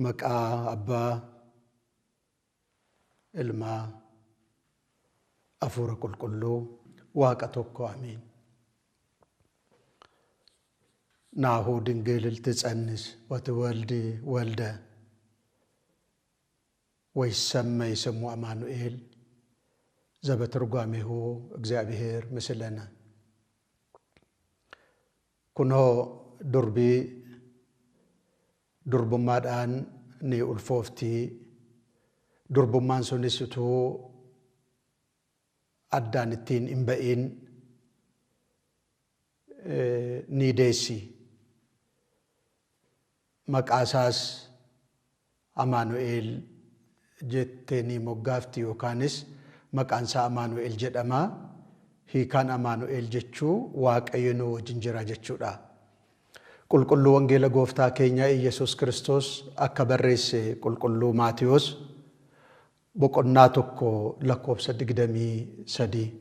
Maqaa Abbaa, Ilmaa, Hafuura Qulqulluu, Waaqa tokko Ameen. ናሁ ድንግል ትጸንስ ወትወልድ ወልደ ወይሰመይ ስሙ አማኑኤል ዘበትርጓሜሁ እግዚአብሔር ምስለነ። Kunoo durbii durbummaadhaan ni ulfoofti. Durbummaan sunis utuu addaan ittiin hin ba'iin ni deessi. Maqaa isaas Amaanu'el jettee ni moggaafti yookaanis maqaan isaa Amaanu'el jedhama. Hiikaan Amaanu'el jechuu Waaqayyo nu wajjin jira jechuudha. Qulqulluu Wangeela Gooftaa keenya Iyyasuus Kiristoos akka barreesse Qulqulluu Maatiyos boqonnaa 1 lakkoofsa 23.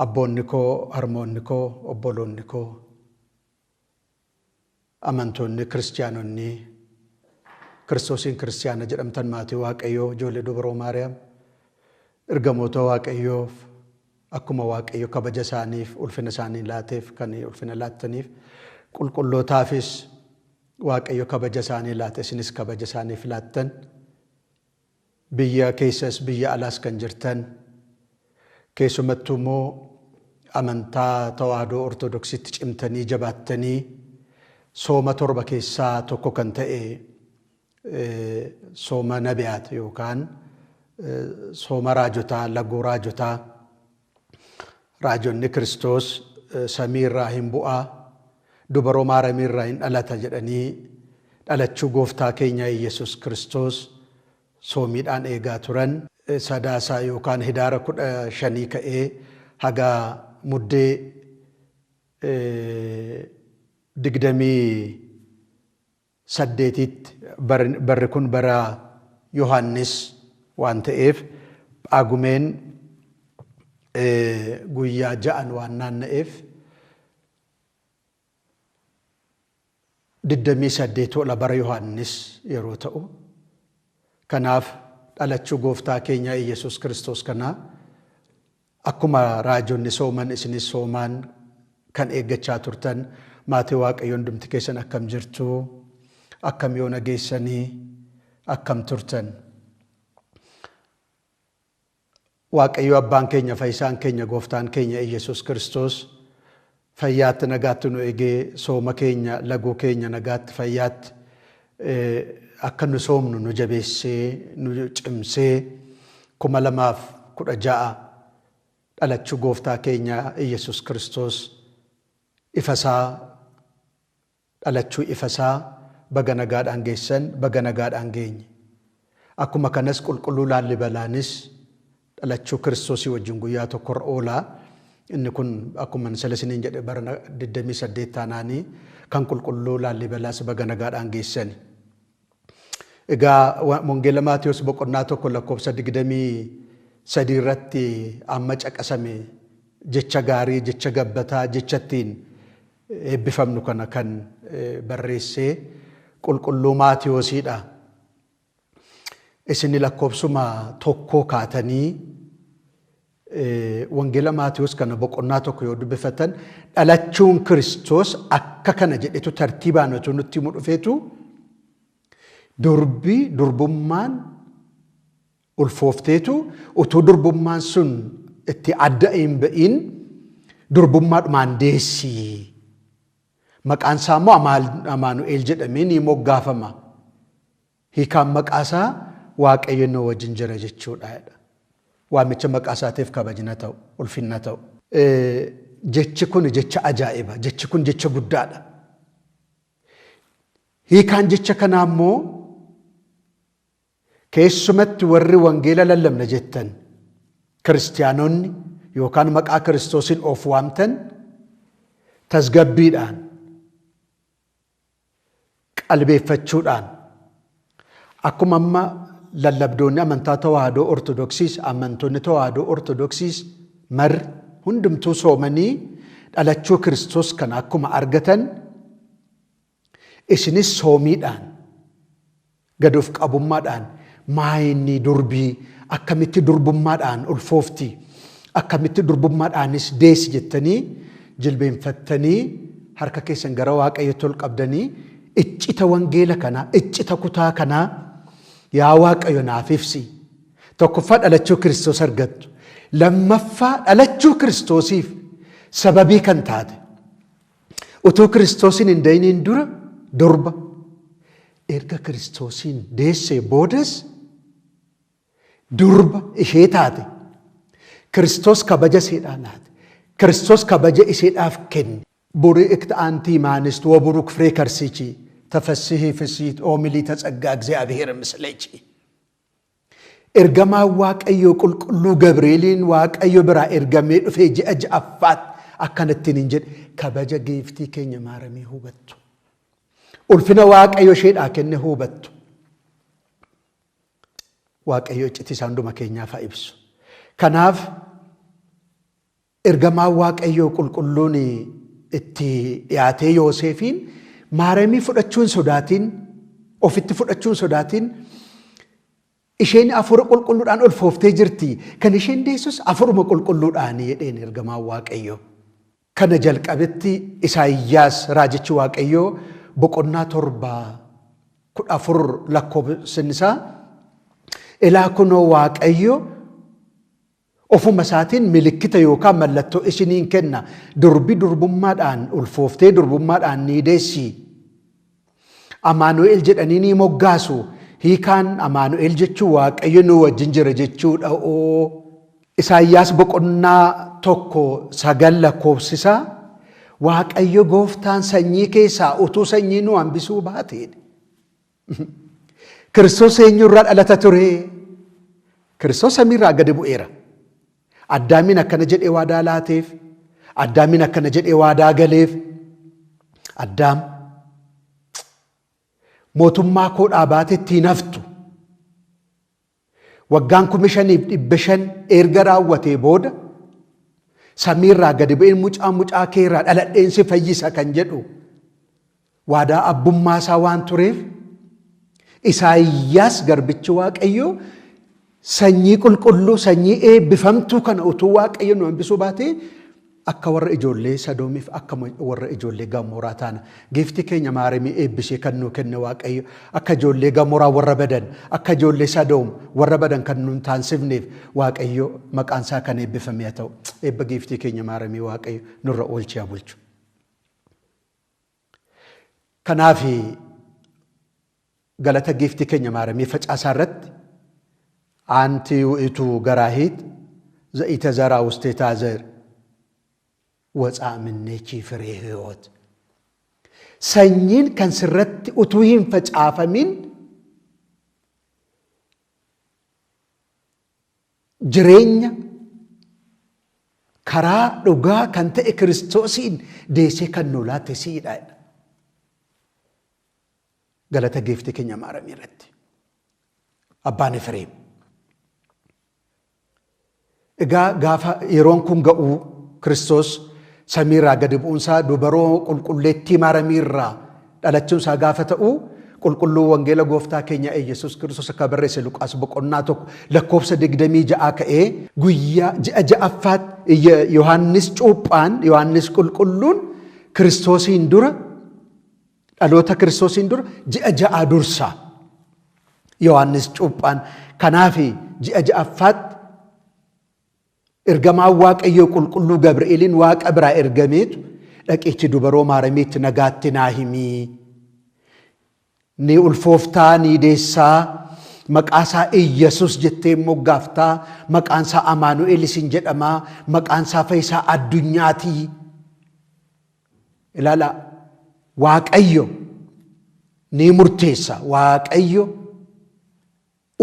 Abboonni koo, harmoonni koo, obboloonni koo, amantoonni kiristiyaanonni Kiristoosiin kiristiyaana jedhamtan maatii Waaqayyoo, ijoollee dubaroo Maariyaam, ergamoota Waaqayyoof akkuma Waaqayyo kabaja isaaniif ulfina isaanii laateef kan ulfina laattaniif, qulqullootaafis Waaqayyo kabaja isaanii laate isinis kabaja isaaniif laattan, biyya keessas biyya alaas kan jirtan, keessumattuu immoo amantaa Tawaahidoo Ortodoksiitti cimtanii jabaattanii sooma 7 keessaa tokko kan ta'e sooma nabiyaat yookaan sooma raajotaa, laguu raajotaa, raajonni Kiristoos samii irraa hin bu'aa, dubaroo Maaramii irraa hin dhalata jedhanii dhalachuu Gooftaa keenya Iyyasuus Kiristoos soomiidhaan eegaa turan. Sadaasaa yookaan Hidaara 15 ka'ee haga Muddee 28tti barri kun bara Yohaannis waan ta'eef Phaagumeen guyyaa ja'an waan naanna'eef 28 tola bara Yohaannis yeroo ta'u, kanaaf dhalachuu Gooftaa keenyaa Iyyasuus Kiristoos kana akkuma raajonni sooman isinis soomaan kan eeggachaa turtan maatii Waaqayyoo hundumti keessan akkam jirtu? Akkam yoona geessanii? Akkam turtan? Waaqayyo Abbaan keenya Fayyisaan keenya Gooftaan keenya Iyyasuus Kiristoos fayyaatti nagaatti nu eegee sooma keenya laguu keenya nagaatti fayyaatti akka nu soomnu nu jabeessee nu cimsee 2016 dhalachuu Gooftaa keenya Iyyasuus Kiristoos ifasaa dhalachuu ifasaa baga nagaadhaan geessan, baga nagaadhaan geenye. Akkuma kanas Qulqulluu Laallibalaanis dhalachuu Kiristoosii wajjin guyyaa tokkorra oola. Inni kun akkuma sila isiniin jedhe bara 28 taanaanii kan Qulqulluu Laallibalaas baga nagaadhaan geessani. Egaa Wangeela Maatiyos boqonnaa 1 lakkoofsa 23 irratti amma caqasame jecha gaarii, jecha gabbataa, jecha ittiin eebbifamnu kana kan barreesse Qulqulluu Maatiyoosiidha. Isin lakkoofsuma tokkoo kaatanii Wangeela Maatiyoos kana boqonnaa 1 yoo dubbifatan dhalachuun Kiristoos akka kana jedhetu tartiibaan otoo nutti himu dhufeetu durbi durbummaan ulfoofteetu utuu durbummaan sun itti adda hin ba'iin durbummaadhumaan deessi. Maqaan isaa immoo Amaanu'el jedhamee ni moggaafama. Hiikaan maqaa isaa Waaqayyo nu wajjin jira jechuudha jedha. Waamicha maqaa isaatiif kabajna ta'u, ulfinna ta'u. Jechi kun jecha ajaa'iba. Jechi kun jecha guddaadha. Hiikaan jecha kanaa immoo keessumatti warri wangeela lallabna jettan kiristiyaanonni yookaan maqaa Kiristoosiin of waamtan tasgabbiidhaan qalbeeffachuudhaan akkuma amma lallabdoonni amantaa Tawaahidoo Ortodoksiis amantoonni Tawaahidoo Ortodoksiis marri hundumtuu soomanii dhalachuu Kiristoos kana akkuma argatan. Isinis soomiidhaan gad of qabummaadhaan maayinni durbii akkamitti durbummaadhaan ulfoofti, akkamitti durbummaadhaanis deessi jettanii jilbeenfattanii harka keessan gara Waaqayyootti ol qabdanii iccita wangeela kanaa, iccita kutaa kanaa yaa Waaqayyo naaf ibsi. Tokkoffaa dhalachuu Kiristoos argattu. Lammaffaa dhalachuu Kiristoosiif sababii kan taate. Utuu Kiristoosiin hin da'iniin dura durba. Erga Kiristoosiin deessee boodas durba ishee taate. Kiristoos kabaja isheedhaa laate. Kiristoos kabaja isheedhaaf kenne. ቡርክት አንቲ እምአንስት ወቡሩክ ፍሬ ከርሥኪ ተፈሥሒ ፍሥሕት ኦ ምልዕተ ጸጋ እግዚአብሔር ምስሌኪ። Ergamaan Waaqayyoo qulqulluu Gabri'eeliin Waaqayyo biraa ergamee dhufee ji'a ja'affaatti akkanattiin hin jedhe kabaja giiftii keenya maaramii hubattu. Ulfina Waaqayyo isheedhaa kenne hubattu. Waaqayyo iccitii isaa hunduma keenyaaf haa ibsu. Kanaaf ergamaan Waaqayyoo qulqulluun itti dhiyaatee Yooseefiin maaramii fudhachuu hin sodaatin, ofitti fudhachuu hin sodaatin, isheen hafuura qulqulluudhaan ulfooftee jirti. Kan isheen deessus hafuuruma qulqulluudhaan jedheen ergamaan Waaqayyoo. Kana jalqabetti Isaayyaas raajichi Waaqayyoo boqonnaa 7 14 lakkoofsin isaa ilaa kunoo Waaqayyo ofuma isaatiin milikkita yookaan mallattoo isiniin kenna. Durbi durbummaadhaan ulfooftee durbummaadhaan ni deessi. Amaanu'el jedhanii ni moggaasu. Hiikaan Amaanu'el jechuun Waaqayyo nu wajjin jira jechuudha. Oo. Isaayyaas boqonnaa 1:9 lakkoofsisaa Waaqayyo gooftaan sanyii keessaa utuu sanyii nu hambisuu baate. Kiristoos eenyurraa dhalata ture? Kiristoos samiirraa gadi bu'eera. Addaamiin akkana jedhee waadaa laateef, Addaamiin akkana jedhee waadaa galeef, Addaam mootummaa koo dhaabaate ittiin haftu. Waggaan 5500 erga raawwatee booda samiirraa gadi bu'een mucaa mucaa keerraa dhaladheen si fayyisa kan jedhu waadaa abbummaa isaa waan tureef Isaayyaas garbichi Waaqayyoo sanyii qulqulluu sanyii eebbifamtuu kana utuu Waaqayyo nu hambisuu baatee akka warra ijoollee Sadoomiif akka warra ijoollee Gamoraa taana. Giiftii keenya Maaramii eebbisee kan nuu kenne Waaqayyo akka ijoollee Gamoraa warra badan akka ijoollee Sadoom warra badan kan nuun taansifneef Waaqayyo maqaan isaa kan eebbifame haa ta'u. Eebba giiftii keenya Maaramii Waaqayyo nurra oolchee haa bulchu. Kanaaf galata giiftii keenya Maaramii facaasaa irratti አንቲ ውእቱ ገራሂት ዘኢተዘርአ ውስቴታ ዘርእ ወፅአ እምኔኪ ፍሬ ሕይወት. Sanyiin kan sirratti utuu hin facaafamin jireenya karaa dhugaa kan ta'e Kiristoosiin deessee kan nu laatte siidha. Galata giiftii keenya Maaramii irratti. Abbaan Efreem. Egaa gaafa yeroon kun ga'u Kiristoos samiirraa gadi bu'uunsaa dubaroo qulqulleettii Maaramiirraa dhalachuunsaa gaafa ta'u qulqulluu wangeela gooftaa keenya Yesuus Kiristoos akka barreesse Luqaas boqonnaa 1 lakkoofsa 26 ka'ee guyyaa ji'a ja'affaatti Yohaannis cuuphaan Yohaannis qulqulluun Kiristoosiin dura dhaloota Kiristoosiin dura ji'a ja'a dursa Yohaannis cuuphaan. Kanaaf ji'a ja'affaatti ergamaan Waaqayyoo qulqulluu Gabri'eeliin Waaqa biraa ergameetu dhaqiitti dubaroo Maaramiitti nagaatti naa himii. Ni ulfooftaa ni deessaa maqaa isaa Iyyasuus jettee moggaaftaa maqaan isaa Amaanu'el isin jedhamaa maqaan isaa Fayyisaa addunyaatii. Ilaalaa Waaqayyo ni murteessa. Waaqayyo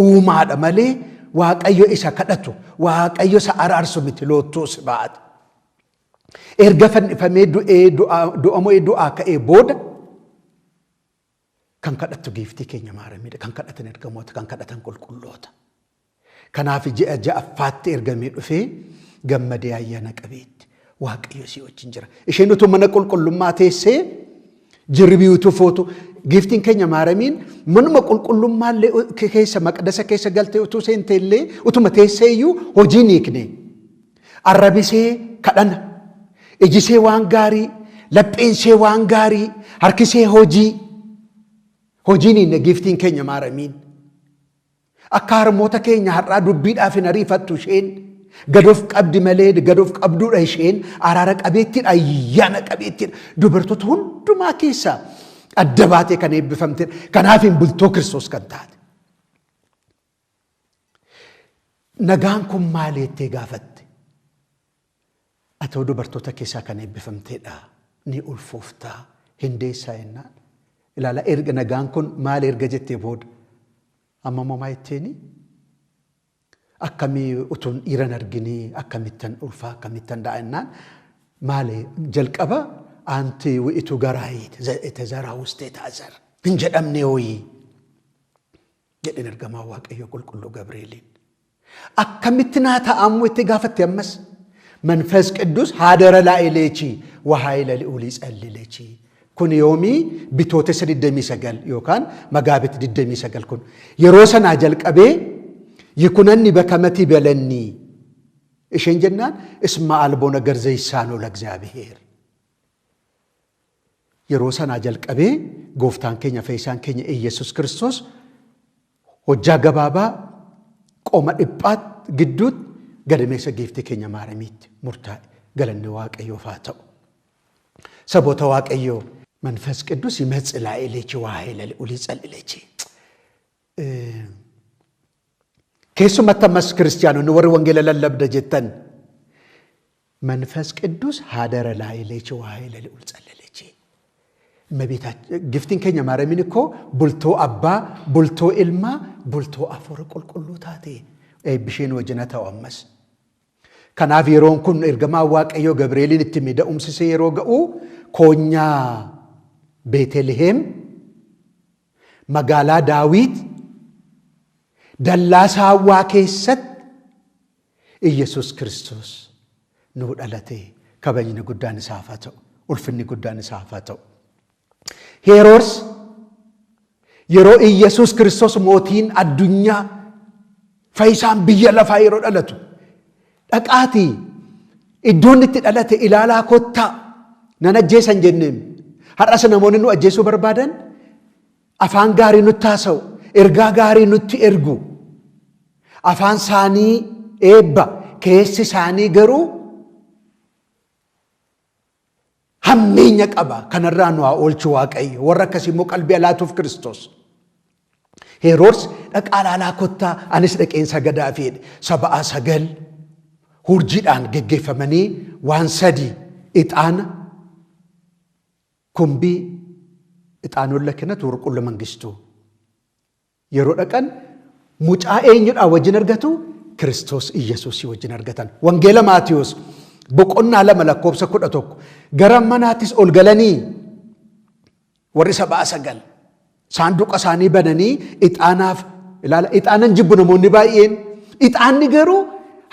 uumaadha malee Waaqayyo isa kadhatu, Waaqayyo isa araarsu miti loottuu si baate. Erga fannifamee du'ee du'amee du'aa ka'ee booda kan kadhattu giiftii keenya Maaramiidha. Kan kadhatan ergamoota, kan kadhatan qulqulloota. Kanaaf ji'a ja'affaatti ergamee dhufee gammadee ayyaana qabeetti Waaqayyo si wajjin jira. Isheen utuu mana qulqullummaa teessee jirbii utuu footu Giiftiin keenya Maaramiin manuma qulqullummaallee keessa maqdasa keessa galtee utuu seenteellee utuma teesseeyyuu hojii hin hiikne. Arrabisee kadhana, ijisee waan gaarii, lapheensee waan gaarii, harkisee hojii. Hojiin hiikne giiftiin keenya Maaramiin. Akka harmoota keenya har'aa dubbiidhaaf hin ariifattu isheen. Gad of qabdi malee gad of qabduudha isheen. Araara qabeettiidha, ayyaana qabeettiidha. Dubartoota hundumaa keessaa adda baatee kan eebbifamtedha. Kanaaf hin bultoo Kiristoos kan taate. Nagaan kun maali jettee gaafatte? Atoo dubartoota keessaa kan eebbifamtedha. Ni ulfooftaa, hin deessaa jennaan. Ilaala erga nagaan kun maali erga jettee booda amma immoo maa jetteeni? Akkamii utuun dhiiran arginii akkamittan ulfaa akkamittan da'a jennaan maali jalqaba aanti wi'itu garaayiit tezaraa wustee taazar hin jedhamne hooyii jedheen ergamaa Waaqayyoo qulqulluu Gabri'eeliin. Akkamitti naa ta'amuu itti gaafatte ammas መንፈስ ቅዱስ ሀደረ ላዕሌኪ ወኃይለ ልዑል ይጸልለኪ kun yoomii Bitootessa 29 yookaan Magaabit 29 kun yeroo sanaa jalqabee yikunanni bakamati belenni isheen jennaan isma albo ነገር ዘይሳነው ለእግዚአብሔር yeroo sanaa jalqabee gooftaan keenya fayyisaan keenya Iyyasuus Kiristoos hojjaa gabaabaa qoma dhiphaatti gidduutti gadameessa giiftii keenya Maaramiitti murtaa'e galanni Waaqayyoof haa ta'u. Saboota Waaqayyoo መንፈስ ቅዱስ ይመጽእ ላዕሌኪ ወኃይለ ልዑል ይጸልለኪ keessumatti ammas kiristiyaanonni warri wangeela lallabda jettan መንፈስ ቅዱስ ሀደረ ላዕሌኪ ወኃይለ ልዑል ጸለለኪ Giftiin keenya Maaramiin ikkoo bultoo abbaa, bultoo ilmaa, bultoo afuura qulqulluu taate eebbisheen wajjin haa ta'u ammas. Kanaaf yeroon kun ergamaa Waaqayyoo Gabri'eeliin itti mida'umsisee yeroo ga'u koonyaa Beeteliheem magaalaa Daawit dallaa saawwaa keessatti Iyyasuus Kiristoos nuu dhalate kabajni guddaan isaaf haa ta'u, ulfinni guddaan isaaf haa ta'u. Heroors yeroo Iyyasuus Kiristoos mootiin addunyaa fayyisaan biyya lafaa yeroo dhalatu dhaqaatii iddoon itti dhalate ilaalaa kottaa nan ajjeesan jenneen. Har'as namoonni nu ajjeesuu barbaadan afaan gaarii nutti haasa'u, ergaa gaarii nutti ergu. Afaan isaanii eebba, keessi isaanii garuu hammeenya qaba. Kanarraa nu haa oolchu Waaqayyo. Warra akkasii immoo qalbii alaatuuf Kiristoos. Heroors dhaqaa ilaalaa kottaa anis dhaqeen sagadaa fi saba'a sagal hurjiidhaan geggeeffamanii waan sadi ixaana kumbii ixaanuun lakkinatu warqullu mangistuu yeroo dhaqan mucaa eenyudhaa wajjin argatu Kiristoos Iyyasuusii wajjin argatan. Wangeela Maatiyuus boqonnaa 2 lakkoofsa 11 gara manaattis ol galanii warri saba'a sagal saanduqa isaanii bananii ixaanaaf ilaala ixaanan jibbu namoonni baay'een ixaanni garuu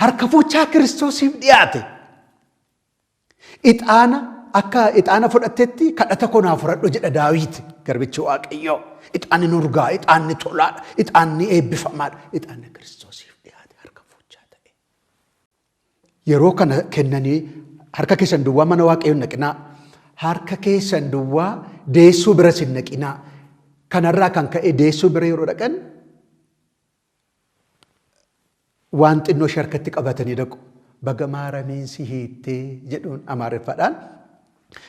harka fuuchaa Kiristoosiif dhiyaate. Ixaana akka ixaana fudhattetti kadhata koo naa fudhadhu jedha Daawit garbichi Waaqayyoo. Ixaanni nurgaa, ixaanni tolaadha, ixaanni eebbifamaadha. Ixaanni Kiristoosiif dhiyaate harka fuuchaa ta'e. Yeroo kana kennanii harka keessan duwwaa mana Waaqayyoo hin naqinaa. Harka keessan duwwaa deessuu biras hin naqinaa. Kanarraa kan ka'e deessuu bira yeroo dhaqan waan xinnoo ishee harkatti qabatanii dhaqu. Baga maaramiin si hiittee jedhuun Amaariffaadhaan.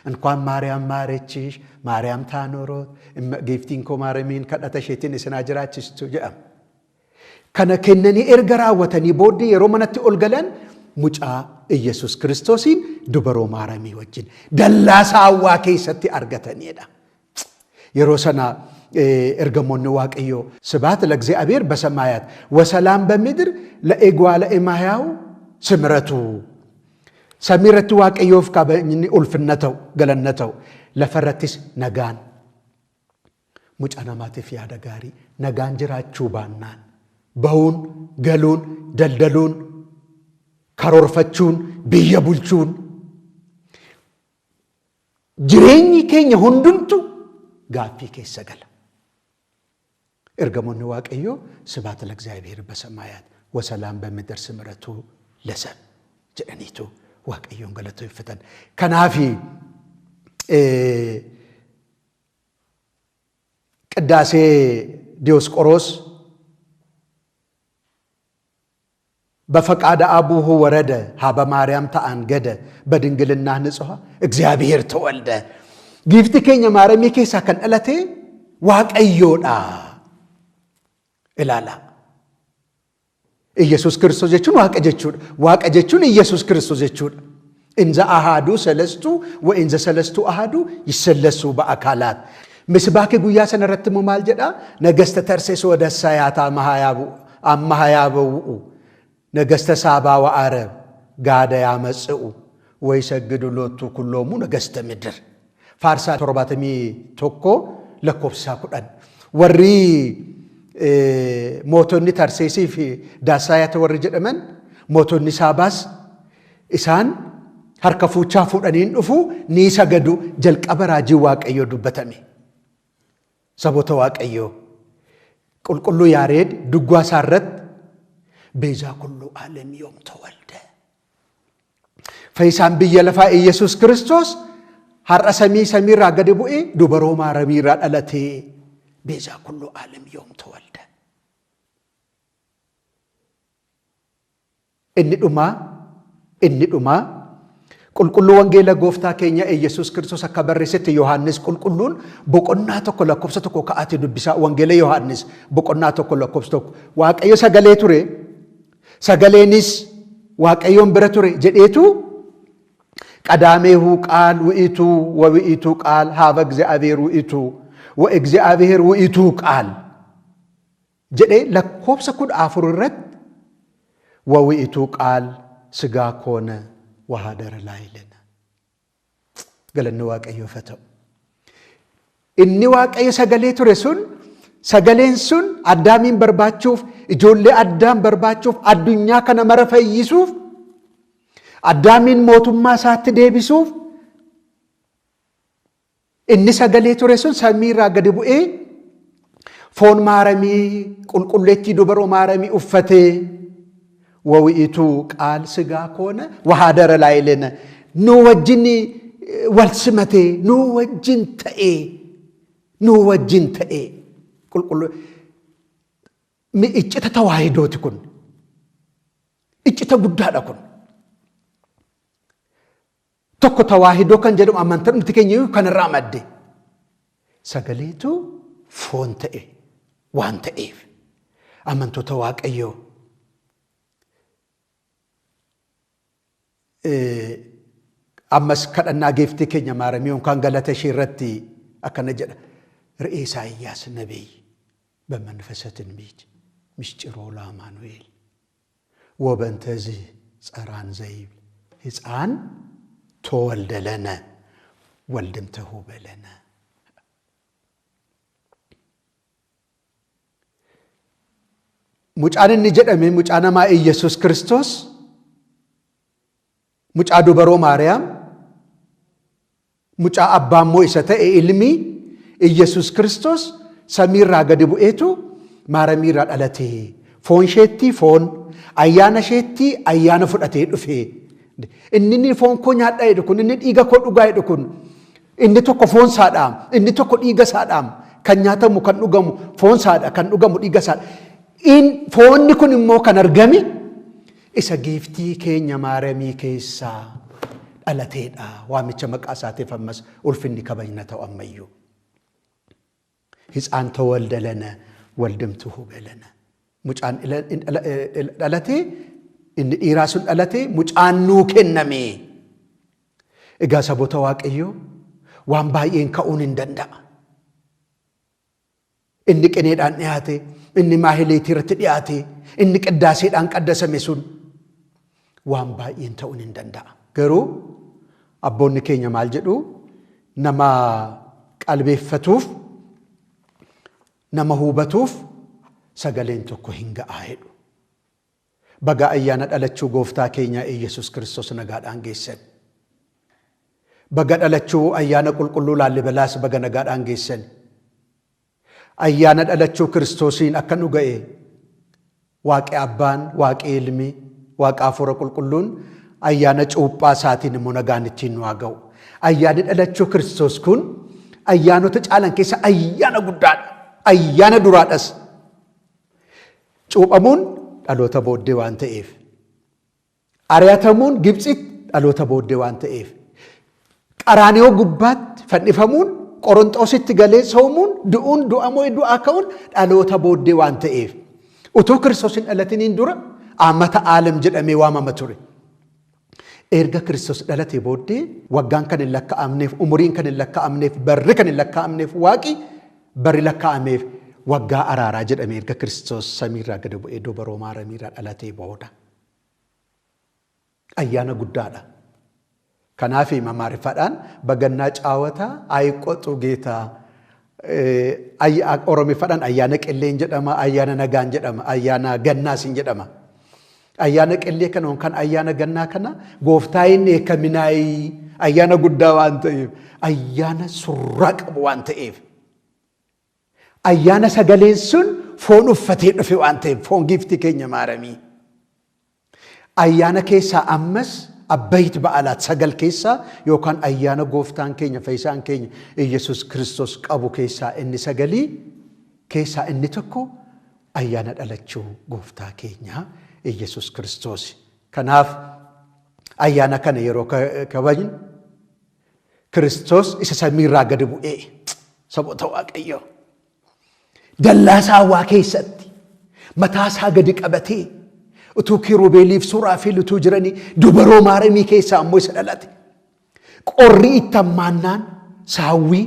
እንኳን ማርያም ማረችሽ ማርያም ታኖሮት giiftiin koo maaramiin kadhata isheetiin isin haa jiraachistu jedhama. Kana kennanii erga raawwatanii booddee yeroo manatti ol galan mucaa Iyyasuus Kiristoosiin dubaroo maaramii wajjin dallaa saawwaa keessatti argatanidha. Yeroo sana ergamoonni Waaqayyoo ስብሐት ለእግዚአብሔር በሰማያት ወሰላም በምድር ለእጓለ እመሕያው ስምረቱ samii irratti Waaqayyoof kabajni ulfinna ta'u galanna ta'u lafarrattis nagaan mucaa namaatiif yaada gaarii nagaan jiraachuu baannaan bahuun galuun daldaluun karoorfachuun biyya bulchuun jireenyi keenya hundumtu gaaffii keessa gala. Ergamoonni Waaqayyoo ስብሐት ለእግዚአብሔር በሰማያት ወሰላም በምድር ስምረቱ ለሰብ jedhaniitu Waaqayyoon galateeffatan. Kanaafi qiddaasee Diyoosqoroos በፈቃደ አቡሁ ወረደ ሀበ ማርያም ተአንገደ በድንግልና ንጽሖ እግዚአብሔር ተወልደ giiftii keenya Maaramii keessaa kan dhalate Waaqayyoodha. Ilaala. Iyyasuus Kiristoos jechuun Waaqa jechuudha. Waaqa jechuun Iyyasuus Kiristoos jechuudha. እንዘ አሃዱ ሰለስቱ ወእንዘ ሰለስቱ አሃዱ ይሰለሱ በአካላት ምስባኬ guyyaa sana irratti immoo maal jedha? ነገስተ ተርሴስ ወደሳያት አመሃ ያበውኡ ነገስተ ሳባ ወአረብ ጋደ ያመጽኡ ወይሰግዱ ሎቱ ኩሎሙ ነገስተ ምድር Faarsaa 71 lakkoofsa 10 warri mootonni Tarseesii fi Daasaayata warri jedhaman mootonni Saabaas isaan harka fuuchaa fuudhaniin dhufu ni sagadu jalqaba raajii Waaqayyoo dubbatame. Saboota Waaqayyoo qulqulluu Yaareed duggaa isaa irratti ቤዛ ኩሉ ዓለም ዮም ተወልደ fayyisaan biyya lafaa Iyyasuus Kiristoos har'a samii samiirraa gadi bu'ee dubaroo Maaramiirraa dhalatee ቤዛ ኩሉ ዓለም ዮም ተወልደ. Inni dhumaa qulqulluu wangeela gooftaa keenya Iyyasuus Kiristoos akka barreessetti Yohaannis qulqulluun boqonnaa 1 lakkoofsa 1 ka'aatee dubbisaa. Wangeela Yohaannis boqonnaa 1 lakkoofsa 1 Waaqayyo sagalee ture, sagaleenis Waaqayyoon bira ture jedheetu ቀዳሜሁ ቃል ውእቱ ወውእቱ ቃል ሀበ እግዚአብሔር ውእቱ ወእግዚአብሔር ውእቱ ቃል jedhee lakkoofsa 14 irratti ወውእቱ ቃል ስጋ ኮነ ወኀደረ ላዕሌነ galanni Waaqayyoof haa ta'u. Inni Waaqayyo sagalee ture sun, sagaleen sun Addaamiin barbaachuuf, ijoollee Addaam barbaachuuf, addunyaa kana mara fayyisuuf, Addaamiin mootummaa isaatti deebisuuf, inni sagalee ture sun samiirraa gadi bu'ee foon Maaramii qulqulleettii dubaroo Maaramii uffatee ወውእቱ ቃል ስጋ ኮነ ወኀደረ ላዕሌነ nu wajjin wal simatee, nu wajjin ta'ee, nu wajjin ta'ee. Qulqulluu iccita tawaahidooti kun, iccita guddaadha kun. Tokko tawaahidoo kan jedhamu amantaa dhumti keenya kanarraa madde. Sagaleetu foon ta'e waan ta'eef, amantoota Waaqayyoo, ammas kadhannaa geeftii keenya Maaramii yookaan galata ishee irratti akkana jedha. ርኤ ኢሳይያስ ነቢይ በመንፈሰ ትንቢት ምስጢሮ ለአማኑኤል ወበእንተዝ ጸራን ዘይብል ሕፃን ተወልደ ለነ ወልድም ተውህበ ለነ. Mucaan inni jedhame mucaa namaa Iyyasuus Kiristoos, mucaa dubaroo Maariyaam, mucaa abbaa immoo isa ta'e ilmi Iyyasuus Kiristoos samiirraa gadi bu'eetu Maaramiirraa dhalate. Foon isheetti foon, ayyaana isheetti ayyaana fudhatee dhufe. Inni foon koo nyaadhaa jedhu kun, inni dhiiga koo dhugaa jedhu kun, inni tokko foon isaadhaam, inni tokko dhiiga isaadhaam. Kan nyaatamu, kan dhugamu foon isaadha, kan dhugamu dhiiga isaadha. Foonni kun immoo kan argame isa giiftii keenya Maaramii keessaa dhalateedha. Waamicha maqaa isaatiif ammas ulfinni kabajna ta'u ammayyuu. ሕፃን ተወልደ ለነ ወልድም ተውህበ ለነ. Mucaan dhalatee, inni dhiiraa sun dhalatee, mucaan nuu kenname. Egaa saboota Waaqayyoo, waan baay'een ka'uun hin danda'a. Inni qineedhaan dhiyaate, inni maahileetii irratti dhiyaate, inni qiddaaseedhaan qaddasame sun waan baay'een ta'uun hin danda'a. Garuu abboonni keenya maal jedhu? Nama qalbeeffatuuf, nama hubatuuf sagaleen tokko hin ga'aa jedhu. Baga ayyaana dhalachuu gooftaa keenyaa Iyyasuus Kiristoos nagaadhaan geessan. Baga dhalachuu ayyaana qulqulluu Laallibalaas baga nagaadhaan geessan. Ayyaana dhalachuu Kiristoosiin akka nu ga'e Waaqi Abbaan, Waaqi Ilmi, Waaqa Hafuura Qulqulluun ayyaana cuuphaa isaatiin immoo nagaan ittiin nu haa ga'u. Ayyaanni dhalachuu Kiristoos kun ayyaanota caalan keessa ayyaana guddaadha. Ayyaana duraadhas. Cuuphamuun dhaloota booddee waan ta'eef. Ari'atamuun Gibxitti dhaloota booddee waan ta'eef. Qaraaniyoo gubbaatti fannifamuun, Qoronxoositti galee soomuun, du'uun, du'amoo du'aa ka'uun dhaloota booddee waan ta'eef. Utuu Kiristoos hin dhalatiniin dura Aamata Aalem jedhamee waamama ture. Erga Kiristoos dhalatee booddee waggaan kan hin lakkaa'amneef, umuriin kan hin lakkaa'amneef, barri kan hin lakkaa'amneef Waaqi barri lakkaa'ameef waggaa araaraa jedhamee erga Kiristoos samiirraa gadi bu'ee dubaroo Maaramiirraa dhalatee booda. Ayyaana guddaadha. Kanaaf Amaariffaadhaan bagannaa caawataa ayiqoxu geetaa Oromiffaadhaan ayyaana qilleen jedhama, ayyaana nagaan jedhama, ayyaana gannaas hin jedhama. Ayyaana qillee kana yookaan ayyaana gannaa kana gooftaa inni eekkaminaayii ayyaana guddaa waan ta'eef, ayyaana surraa qabu waan ta'eef. Ayyaana sagaleen sun foon uffatee dhufe waan ta'eef foon giiftii keenya Maaramii. Ayyaana keessaa ammas abbayit ba'alaat sagal keessaa yookaan ayyaana gooftaan keenya fayyisaan keenya Iyyasuus Kiristoos qabu keessaa inni sagalii keessaa inni tokko ayyaana dhalachuu gooftaa keenya Iyyasuus Kiristoos. Kanaaf ayyaana kana yeroo kabajnu Kiristoos isa samiirraa gadi bu'ee saboota Waaqayyoo dallaa saawwaa keessatti mataa isaa gadi qabatee utuu kirubeeliif suraafiil utuu jiranii dubaroo Maaramii keessaa ammoo isa dhalate. Qorri itti hammaannaan saawwii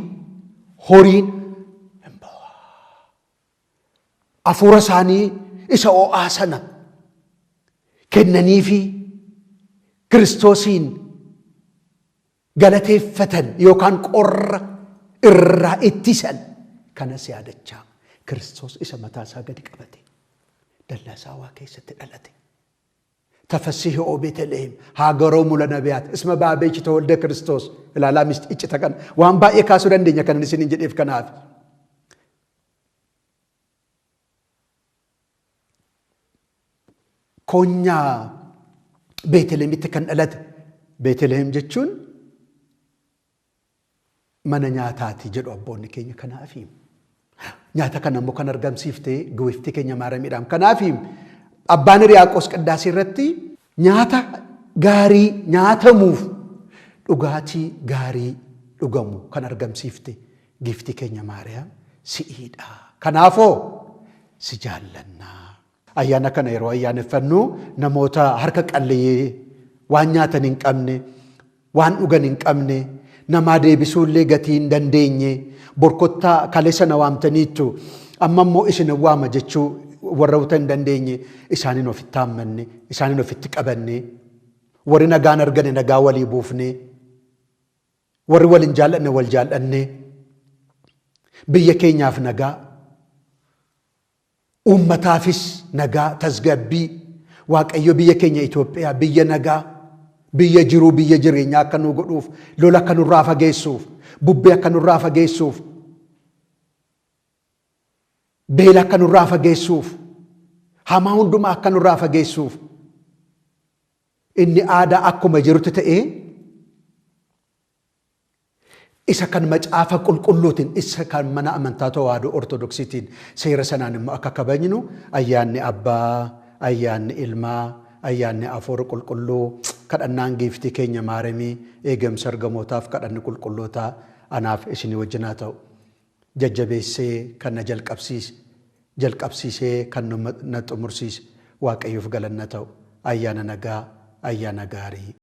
horiin hin boo'a. Hafuura isaanii isa ho'aa sana kennaniifi Kiristoosiin galateeffatan yookaan qorra irraa ittisan kanas yaadachaa Kiristoos isa mataa isaa gadi qabate dallaa saawwaa keessatti dhalate. Tafasihi o Beeteliheem haagaroomu lanabiyaat isma baabeechi tawalda Kiristoos ilaalaa misti iccita kana waan baay'ee kaasuu dandeenya kanan isiniin jedheef kanaaf. Koonyaa Beetelihemitti kan dhalate. Beetelihem jechuun mana nyaataati jedhu abboonni keenya kanaafi. Nyaata kana immoo kan argamsiifte giiftii keenya Maaramiidhaan. Kanaafi abbaan Hiriyaaqoos qiddaasee irratti nyaata gaarii nyaatamuuf dhugaatii gaarii dhugamu kan argamsiifte giiftii keenya Maariyaam si'iidha. Kanaafoo si jaallanna. Ayyaana kana yeroo ayyaaneffannu namoota harka qalleeyyii waan nyaatan hin qabne, waan dhugan hin qabne, namaa deebisuullee gatii hin dandeenye, borkottaa kaleessa na waamtaniittu, amma immoo isin waama jechuu warra hin dandeenye isaaniin ofitti haammanne, isaaniin ofitti qabanne, warri nagaan argane nagaa walii buufne, warri wal hin jaallanne wal jaallanne, biyya keenyaaf nagaa, uummataafis nagaa, tasgabbii, Waaqayyo biyya keenya Itoophiyaa biyya nagaa, biyya jiruu, biyya jireenyaa akka nu godhuuf, lola akka nurraa fageessuuf, bubbee akka nurraa fageessuuf, beela akka nurraa fageessuuf, hamaa hundumaa akka nurraa fageessuuf, inni aadaa akkuma jirutti ta'ee isa kan macaafa qulqulluutiin isa kan mana amantaa tawaahidoo Ortodoksiitiin seera sanaan immoo akka kabajnu ayyaanni Abbaa, ayyaanni Ilmaa, ayyaanni Hafuura Qulqulluu, kadhannaan giiftii keenya Maaramii, eegamsa ergamootaaf kadhanni qulqullootaa anaaf isinii wajjin haa ta'u. Jajjabeessee kan na jalqabsiise, jalqabsiisee kan na xumursiise Waaqayyoof galanna ta'u. Ayyaana nagaa, ayyaana gaarii.